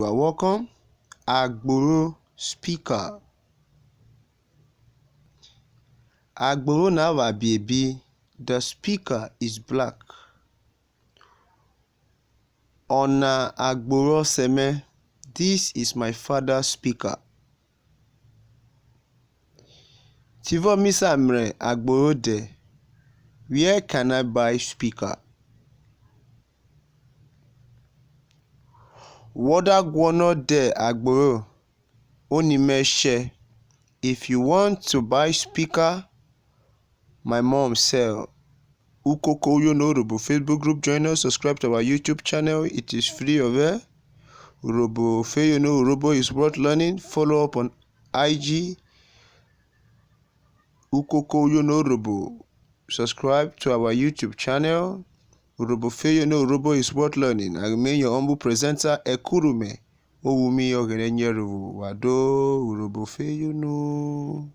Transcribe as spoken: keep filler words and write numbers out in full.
You are welcome. Agboro speaker. Agboro na vwẹ abiebi. The speaker is black. Ọna agboro ọsẹ mẹ. This is my father speaker. Tivọ mi sa mrẹ agboro dẹ? Where can I buy speaker? Wọ da guọnọ dẹ agboro, oni mẹ shẹ. If you want to buy speaker, my mom sell. Ukoko Uyono Urhobo Facebook group, join us, subscribe to our YouTube channel. It is free of air. Urhobo Fe Yono Urhobo is worth learning. Follow up on I G. Ukoko Uyono Urhobo. Subscribe to our YouTube channel. Urhobo Fe Yono Urhobo is worth learning. I remain your humble presenter, Ekurume Owumi Ọghẹnẹ Nyẹrhovwo. Wa do Urhobo Fe Yono.